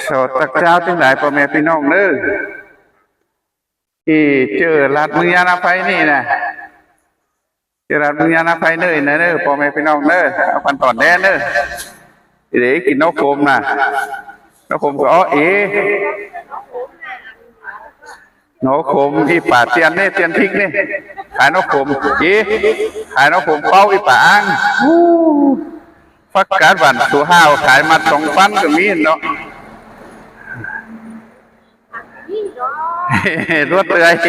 ສອດຕັກເຈົ້າທັງຫຼາຍ ພໍ່ແມ່ພີ່ນ້ອງເດີ ທີ່ເຈີລາດເມືອງຍານາໄຟນີ້ນະ ເຈີລາດເມືອງຍານາໄຟເດີນະເດີ ພໍ່ແມ່ພີ່ນ້ອງເດີ ເອົາພັນຕອນແດ່ເດີ ເດ້ກິນໜໍ່ຂົມນະ ໜໍ່ຂົມກໍເອາະເອ ໜໍ່ຂົມອີ່ປາຕຽນນີ້ ຕຽນພິກນີ້ ຂາຍໜໍ່ຂົມເອ ຂາຍໜໍ່ຂົມເປົ່າອີ່ປາອ່າງ ອູ້ ຜັກກາດຫວານໂສຫ້າວ ຂາຍມັດສອງພັນກໍມີເນາະ ລວດເລື່ອຍ ແ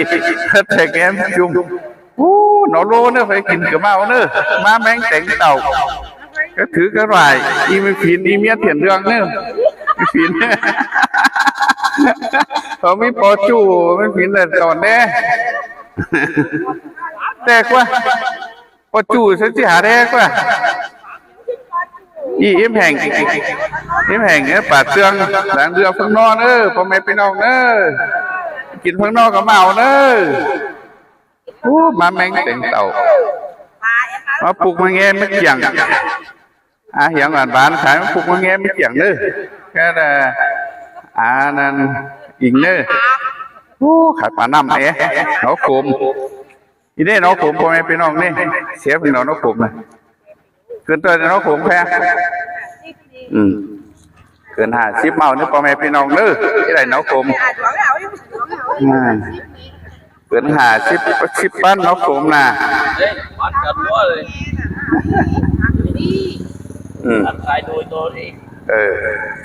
ທ້ແກມຈຸ່ມ ອູ້ ໜໍ່ໂລເນີ ໃຜກິນກໍມາເອົາເນີ ມາແມງແຕງເຕົ້າ ກະຖືກະຫຼາຍ ອີ່ແມ່ຝີນ ອີ່ເມຍຖຽນເດືອງເນີ ແມ່ຝີນ ເຂົາມີປໍຈູ້ ແມ່ຝີນແລ້ວຕອນແດ່ ແຕກວ່າ ປໍຈູ້ ເສຍຊິຫາແດກວ່າ ອີ່ ອີ່ແຫ່ງ ອີ່ແຫ່ງ ເອີ ປາເຊືອງ ຫຼັງເຮືອເພິ່ງນອນເອີ ພໍ່ແມ່ພີ່ນ້ອງເດີ ກິນເພິ່ງນອນກໍມາເອົາເດີ ໂອ້ ມາແມງແຕງເຕົ້າ ມາປູກມາແງມາກ້ຽງ ອາຫຽງບ້ານໆ ຂາຍມາປູກມາແງມາກ້ຽງເດີ ແຕ່ ອາ ນັ້ນອີງເດີ ໂອ້ ຂາຍປານ້ຳແອ ໜໍ່ຂົມ ອີເດ້ໜໍ່ຂົມ ພໍ່ແມ່ພີ່ນ້ອງເດ້ ເຊຟໜໍ່ ໜໍ່ຂົມນະ ຂຶ້ນຕົວໜໍ່ຂົມແພງ ອືມ ຂຶ້ນຫ້າສິບເອົາເດີ ພໍ່ແມ່ພີ່ນ້ອງເດີ ອີໄດ້ໜໍ່ຂົມ ອືມ ຂຶ້ນຫ້າສິບ ສິບພັນໜໍ່ຂົມນະ ເດ້ ວັດກັນໝົດເລີຍ ອືມ ຂາຍໂດຍໂຕເອງ ເອີ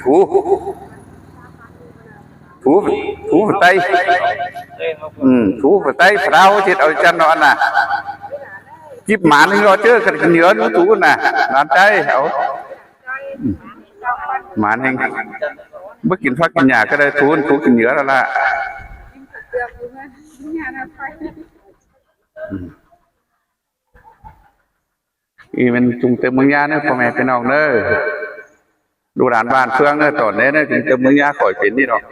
ຖູ ຖູ ຖູໄຕ ອືມ ຖູໄຕ ພຣາວເຈັດເອົາຈັນເນາະ ອັນນ່າ ຈິບໝານນີ້ເນາະ ເຈີກັນກິນເຫຍື້ອຢູ່ຖູນະ ຫຼານໃຈເອົາ ໝານແຮງ ບໍ່ກິນຜັກກິນຫຍ້າກໍໄດ້ ຖູ ຖູກິນເຫຍື້ອແລ້ວລະ ອືມ. ອີ່ແມ່ນຈຸງເຕີມເມືອງຍາເດີ ພໍ່ແມ່ພີ່ນ້ອງເດີ ລູກຫຼານບ້ານເຟືອງເດີ ຕອນແລເດີ ຈຸງເຕີມເມືອງຍາຂ້ອຍເປັນນີ້ດອກ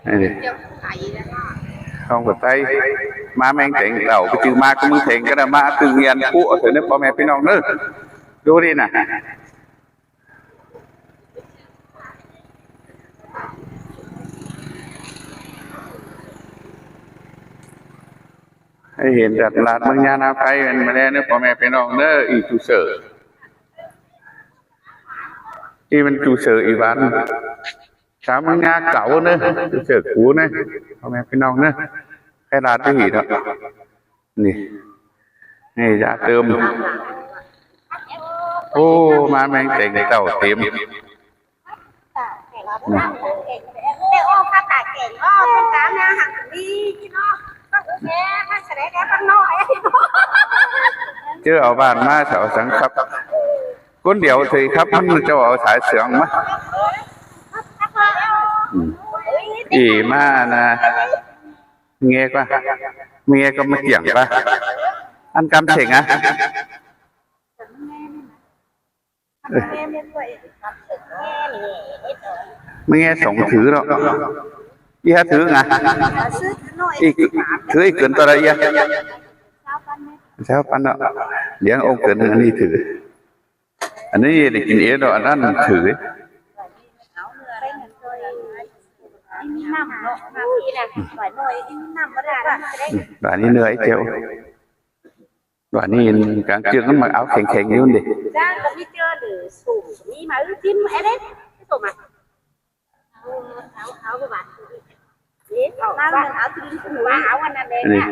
ເອີ ຂອງຄົນໄທ ມາແມງແຕງເຕົ້າ ໄປຈື່ມາກະເມືອງເທັງກະໄດ້ ມາຕຶງວຽນປຸເອົາເດີ ພໍ່ແມ່ພີ່ນ້ອງເດີ ດູນີ້ນະ. ໃຫ້ເຫັນຕະຫຼາດເມືອງຍານາໄຟແມ່ນມາແລ້ວເດີ ພໍ່ແມ່ພີ່ນ້ອງເດີ ອີ່ຈູເສີ ອີ່ແມ່ນຈູເສີອີ່ບ້ານ ຊາວເມືອງຍາເກົ່າເດີ ຈູເສີກູເດີ ພໍ່ແມ່ພີ່ນ້ອງເດີ ໃຫ້ລາດທີ່ເນາະ ນີ້ ນີ້ຢາເຕີມ ໂອ້ ມາແມງແຕງເຕົ້າເຕັມ ເຈີເອົາບ້ານມາເຊົາສັງຄັບ ຄົນດຽວເລີຍຄັບ ມັນເຈົ້າເອົາສາຍເສືອງມາ ອືມ ອີ່ມານະ ແງກວ່າ ແງກວ່າມາກຽງວ່າ ອັນກຳເສັງອະ ມາແງສອງຖືເນາະ ອີ່ຫາຖືງະ ອີ່ ຖືອີ່ເກີນຕົວໃດອີ່ຫາ ຊາວປັນເນາະ ດຽວອົງເກີນ ອັນນີ້ຖື ອັນນີ້ໄດ້ກິນເອງດອກ ອັນນັ້ນຖື ບາດນີ້ເໜື່ອຍແລ້ວ ບາດນີ້ກາງເຈື່ອງມັນມັກເອົາແຂງໆຢູ່ເດ້ ຈ້າງກໍມີເຈີຫຼືສູງ ມີມາຈິ້ມໄອ້ເດ້ ສົ້ມອະ ເອົາ ເອົາ ເອົາ ເອົາ ເອົາ ເອົາ ເອົາ ເອົາ ເອົາ ເອົາ ເອົາ ອັນນັ້ນແຫຼະ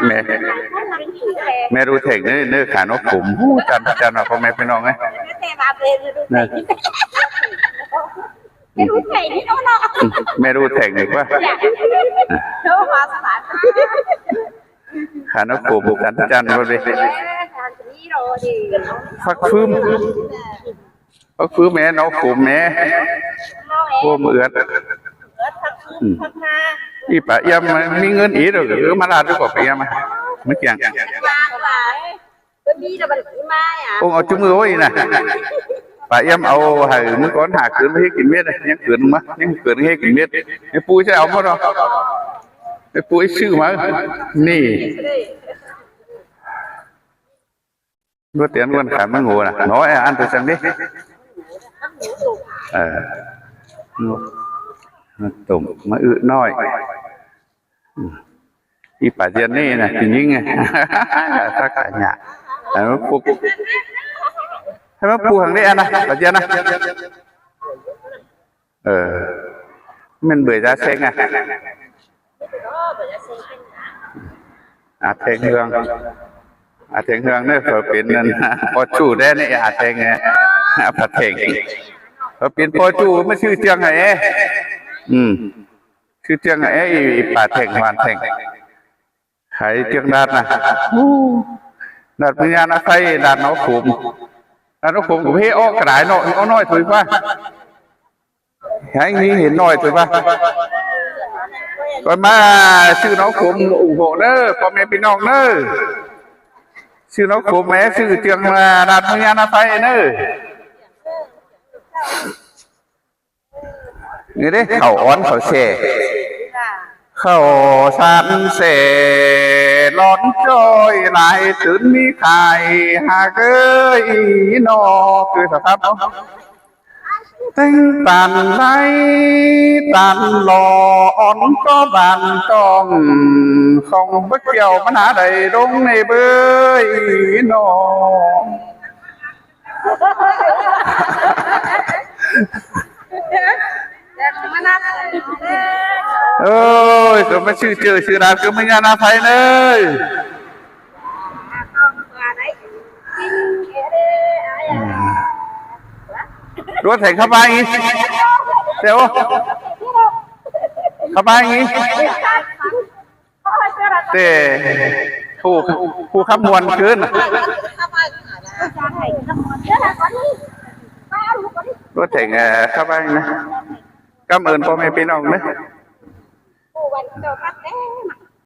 ແມ່ ແມ່ຮູ້ແທ້ງເດີ ເດີ ຂາຍໜໍ່ຂົມ ຮູ້ຈັນ ຈັນວ່າ ພໍ່ແມ່ພີ່ນ້ອງເອີຍ ແມ່ຮູ້ແທ້ງເນາະ ແມ່ຮູ້ແທ້ງດີກວ່າ ຂາຍໜໍ່ຂົມ ຈັນ ຈັນວ່າເດ້ ຜັກຟືມ ກໍຄືແມ່ເນາະ ໂຄມແມ່ ໂຄມເອືອດ ອືມ ອີ່ປາອ່ຽມມີເງິນອີກເດີ ເອີ ມາລາດດູກໍປາອ່ຽມ ມາກຽງ ໂອ້ ເອົາຈຸມື້ໂອ້ຍນະ ປາອ່ຽມເອົາໃຫ້ມື້ກ່ອນ ຫາເກີນມາເຮັດກິນເມັດ ຍັງເກີນມາ ຍັງເກີນເຮັດກິນເມັດ ແມ່ປູໃຊ້ເອົາໝົດເນາະ ແມ່ປູໄອ້ຊື້ມາ ນີ້ ບໍ່ຕຽນວັນຂາຍມັນໂຫນະ ນ້ອຍອັນໄປຈັ່ງນີ້ ເອີ ມາຕົ້ມ ມາອຶນ້ອຍ ອືມ ອີປາດຽນນີ້ນະ ຜູ້ຍິງ ສັກກະຍາ ໃຫ້ມາປູກ ໃຫ້ມາປູກທາງນີ້ນະ ປາດຽນນະ. ເອີ ແມ່ນເບື່ອຍາແຊງອະ ອາແທງເຮືອງ ອາແທງເຮືອງເດີ ເຂົາເປັນນັ້ນ ພໍ່ຈູ້ແດ່ນີ້ ອາແທງ ອາພະແທງ ເຂົາເປັນພໍ່ຈູ້ ມາຊື້ເຄື່ອງໃຫ້ແອ ອືມ ຊື້ເຄື່ອງໃຫ້ແອ ອີປາແທງຫວານແທງ ຂາຍເຄື່ອງດາດນະ ໂອ້ ດາດເມືອງຍານາໄຊ ດາດໜອງໂຂມ ດາດໜອງໂຂມກໍເພອອກກະດາຍເນາະ ເອົາໜ້ອຍໂຕກວ່າ ໃຫ້ມີເຫັນໜ້ອຍໂຕກວ່າ ກ່ອນມາຊື້ໜອງໂຂມອຸປະໂພກເດີ ພໍ່ແມ່ພີ່ນ້ອງເດີ ຊື້ໜອງໂຂມແມ່ ຊື້ເຄື່ອງມາດາດເມືອງຍານາໄຊເດີ. ນີ້ເດ້ ເຂົ້າອ່ອນເຂົ້າແຊ່ ເຂົ້າສານແຊ່ ຮ້ອນຈ້ອຍຫຼາຍ ຕື່ນມີຂາຍ ຫາກເອີຍນອ ຄືສະພາບເນາະ ແຕ່ງປານໄດ້ຕານຫຼໍ່ ອ່ອນກໍບານຕ້ອງ ຂອງບໍ່ກ່ຽວມັນຫາໄດ້ລົງໃນເບີຍນອ. ເອີຍ ຕົວມາຊື່ເຈີຊື່ດານຄືມາຍານາໄພເລີຍ ລົດແຫ່ງເຂົ້າມາອີກ ແຕ່ໂອ ເຂົ້າມາອີກ. ແຕ່ຜູ້ ຜູ້ຂັບມ່ວນຄືນ ລົດແຫ່ງ ເອີ ຂັບມານະ ກຳເອີ້ນພໍ່ແມ່ພີ່ນ້ອງເດີ.